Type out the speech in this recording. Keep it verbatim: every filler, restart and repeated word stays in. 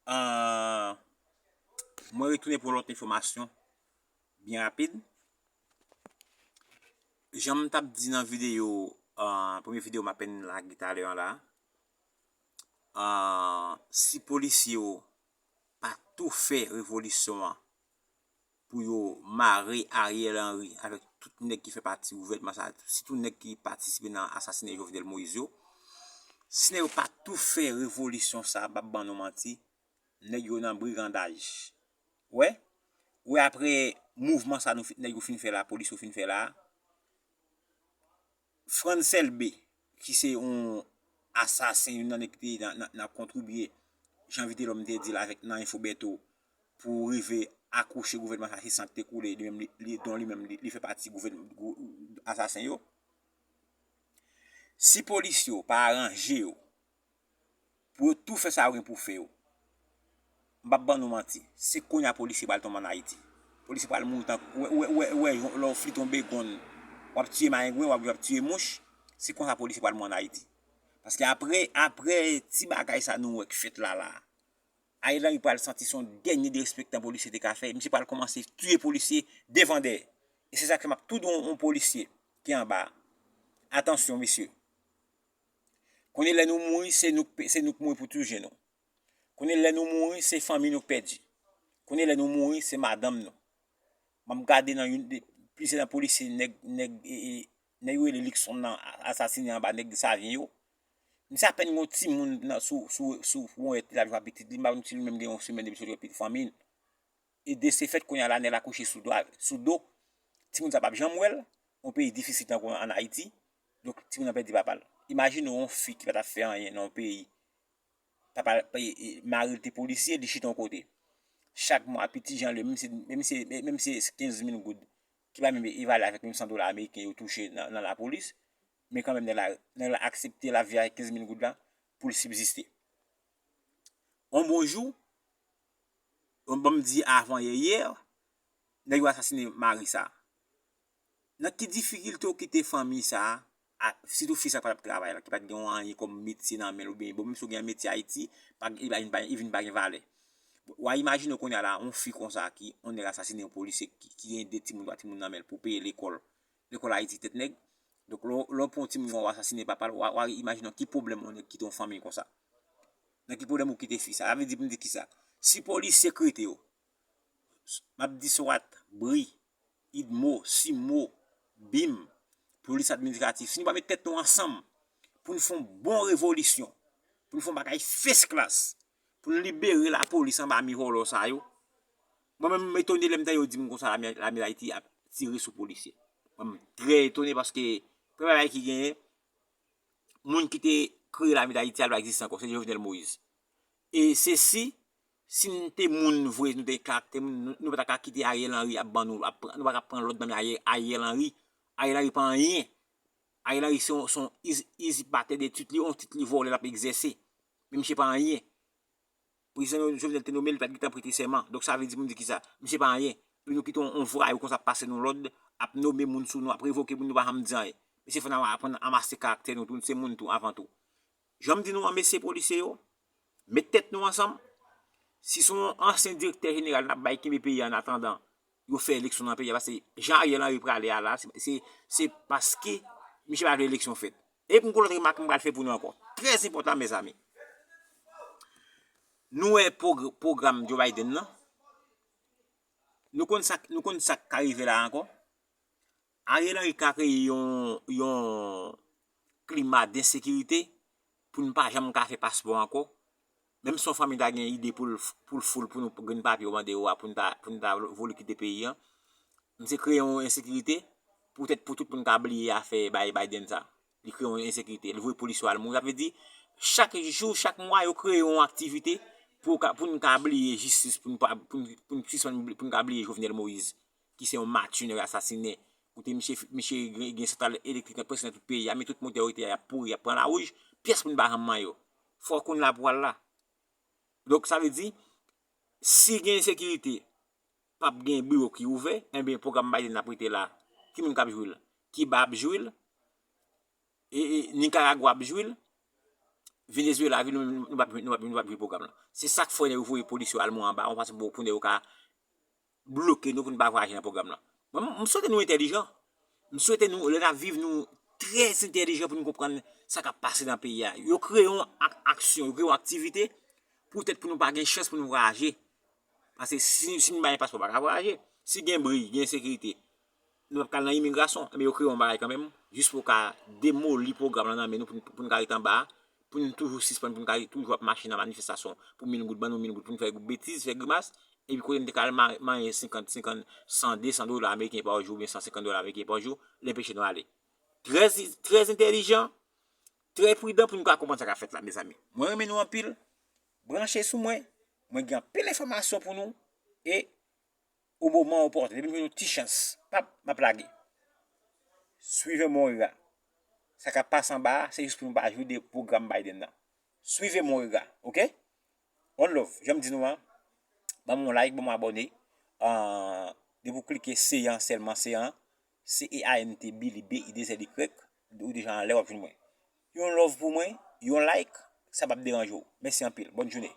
Ah, mwen retounen pou yon lòt enfòmasyon byen rapid. Jan m t ap di nan videyo, ah, premye videyo m apèn lage talè an la, ah, si polisye yo pa tou fè revolisyon an pou yo mare Ariel Henry avèk tout nèg ki fè pati gouvènman sa, sitou nèg ki patisipe nan asasinen Jovenel Moïse yo, si nèg yo pa tou fè revolisyon sa, m p ap ban nou manti, nèg yo nan brigandaj. Wè? Wè, apre mouvman sa nou fi-, nèg yo fin fè la, polis yo fin fè la, Frantz Elbé, ki se yon asasen, youn nan nèg ki te nan, nan, nan kontribye, jan Vitelhomme te di l avèk nan Info Bertho, pou rive akouche gouvènman sa, se san ki te koule, li menm, li, li, don li menm, li, li fè pati gouvèn-, gou-, asasen yo. Si polis yo pa aranje yo, pou yo tou fè sa yo gen pou fè yo, m p ap ban nou manti, se kounye a polisye pral tonbe ann Ayiti. Polisye pral mouri tankou, wè, wè, wè, wè, lè yon fli tonbe gonn, w ap tiye marengwen, w ap, w ap tiye mouch, se konsa polisye pral mouri ann Ayiti. Paske apre, apre ti bagay sa nou wè k fèt la, la, Ariel Henry pral santi se yon dènye derespektan polisye te ka fè. Misye pral kòmanse tiye polisye devan dèyè. E se sa k fè m ap tou di yon, yon polisye ki anba a, atansyon, mesye. Konnen lè nou mouri, se nou k pe-, se nou k mouri pou toujou nou. Konnen lè nou mouri, se fanmi nou k pèdi. Konnen lè nou mouri, se madanm nou. M ap gade nan youn de, plizyè nan polisye nèg, nèg, e, e, nèg yo rele Luckson nan a-, asasinen anba nèg Savyen yo. Misye apèn gen yon timoun nan, sou, sou, sou ponyèt li, l ap jwe ak pitit li, m pa konn si li menm gen yon semèn depi l sot wè pitit fanmi l. E de se fèt, kounye a la, nèg la kouche sou do, sou do. Timoun sa p ap janm wè l. Yon peyi difisil tankou ann Ayiti. Donk, timoun nan pèdi papa l. Imajine w yon fi ki pa t ap fè anyen nan yon peyi. Papa l, e, e, mari l te polisye, li chita yon kote. Chak mwa, piti jan l ye, menm si, menm si, menm si se kenz mil goud, ki pa menm evale avèk menm san dola ameriken yo touche nan, nan lapolis, men kanmenm, nèg la, nèg la aksepte l ap viv avèk kenz mil goud la pou l sibziste. On bon jou, on, ban m di avan yè, yè, nèg yo asasinen mari sa. Nan ki difikilte w kite fanmi sa a, sitou fi sa k pa t ap travay la, ki pa t gen yon anyen kòm metye nan men l, oubyen, bon, menm si w gen yon metye Ayiti, pa, li pa, li pa, li vin pa gen valè. W a imajine w kounye a la, yon fi konsa ki, yon nèg asasinen yon polisye ki, ki gen de timoun, twa timoun nan men l pou peye lekòl, lekòl Ayiti tèt nèg. Donk, lè w, lè w pran yon timoun konsa w asasinen papa l, w a, w a imajine w ki pwoblèm yon nèg kite yon fanmi konsa. Nan ki pwoblèm ou kite fi sa? Sa vle di pou m di kisa? Si polisye k rete yo, m ap di swat, bri, idmo, simo, bim, polis administratif, si nou pa met tèt nou ansanm pou n fè yon bon revolisyon, pou n fè yon bagay first class, pou n libere lapolis anba men vòlò sa yo, mwen menm, m etone lè m tande yo di m konsa lame, lame Dayiti ap tire sou polisye. Mwen, m trè etone paske premye bagay ki genyen, moun ki te kreye lame Dayiti a, l pa egziste ankò, se Jovenel Moïse. E se si, si n te moun vre, nou te karaktè moun, nou, nou pa ta ka kite Ariel Henry ap ban nou, ap, nou pa ka pran lòd nan men Ariel, Ariel Henry. Ariel Henry pa anyen. Ariel Henry se yon, se yon iz-, izipatè de tit li, yon tit li vòlè l ap egzèse. Men misye pa anyen. Prezidan Jovenel te nome l, li pa t gentan prete sèman. Donk, sa vle di pou m di kisa? Misye pa anyen. Epi nou kite yon, yon vwayou konsa ap pase nou lòd, ap nome moun sou nou, ap revoke moun, nou pa janm di anyen. Mesye, fò n aprann anmase karaktè nou tou, nou se moun tou, avan tou. Jan m di nou an, mesye polisye yo, met tèt nou ansanm. Si se yon ansyen direktè jeneral n ap bay kenbe peyi a an atandan yo fè eleksyon nan peyi a, paske jan Ariel Henry prale a la, se, se, se paske misye pa vle eleksyon fèt. E pou yon lòt remak m pral fè pou nou ankò. Trè enpòtan, mezanmi. Nou wè pwog-, pwogram Joe Biden nan. Nou konn sa, nou konn sa k ka rive la ankò. Ariel Henry ka kreye yon, yon klima densekirite pou n pa janm ka fè paspò ankò. Menm si yon fanmi ta gen ide pou l, pou l foul pou nou grenn papye yo mande yo a, pou n ta, pou n ta vole kite peyi a. Misye kreye yon ensekirite poutèt pou tout moun ka bliye afè bay Biden sa. Li kreye yon ensekirite. Li voye polis yo al mouri. Sa vle di, chak jou, chak mwa, yo kreye yon aktivite pou ka, pou n ka bliye jistis, pou n pa, pou n, pou n sispann, pou n ka bliye Jovenel Moïse, ki se yon mati, nèg asasinen. Kote misye, misye gen, gen santral elektrik nan, prèske nan tout peyi a, men tout motè yo rete a, y ap pouri, y ap pran lawouj, pyès moun pa janm manyen yo. Fò konn la pou al la. Donk, sa vle di, si gen ensekirite, p ap gen biwo ki ouvè, enben, pwogram Biden ap rete la. Ki moun k ap jwi l? Kiba ap jwi l? E, e, Nikaragwa ap jwi l? Venezuela vin, nou, nou, nou p ap, nou p ap, nou p ap jwe pwogram lan. Se sa k fè nèg yo voye polis yo al mwen anba, yon fason pou, pou nèg yo ka bloke nou, pou nou pa vwayaje nan pwogram lan. Mwen, m, m swete nou entèlijan. M swete nou, lè n ap viv, nou trè entèlijan pou nou konprann sa k ap pase nan peyi a. Yo kreye yon ak-, aksyon, yo kreye yon aktivite, poutèt pou nou pa gen chans pou nou vwayaje. Paske si, si nou pa gen paspò, pa ka vwayaje. Si gen bri, gen ensekirite, nou p ap ka al nan imigrasyon. Ebyen, yo kreye yon bagay kanmenm, jis pou ka demoli pwogram lan nan men nou, pou, n- pou n ka ret anba a, pou n toujou sispann, pou n ka toujou ap mache nan manifestasyon pou mil goud, ban nou mil goud, pou n fè betiz, fè grimas, epi kote n te ka al ma- manyen senkant, senkant, san, de san dola ameriken pa jou, oubyen san senkant dola ameriken pa jou, l enpeche nou ale. Trè, trè entèlijan, trè pridan pou nou ka konprann sa k ap fèt la, mezanmi. Mwen renmen nou anpil. Branche sou mwen. Mwen gen anpil enfòmasyon pou nou. E o moman opòten, depi m jwenn yon ti chans, pap, m ap lage. Suivez mon regard. Sa k ap pase anba a, se jis pou nou pa jwe de pwogram Biden nan. Suivez mon regard, oke? One love, jan m di nou an, ban m yon like, ban m yon abòne. Ah, depi w klike Ceant sèlman, Ceant, C E A N T, Billy, B I D Z Y, ou deja anlè, w ap jwenn mwen. Yon love pou mwen, yon like, sa p ap deranje w. Mèsi anpil. Bòn jounen.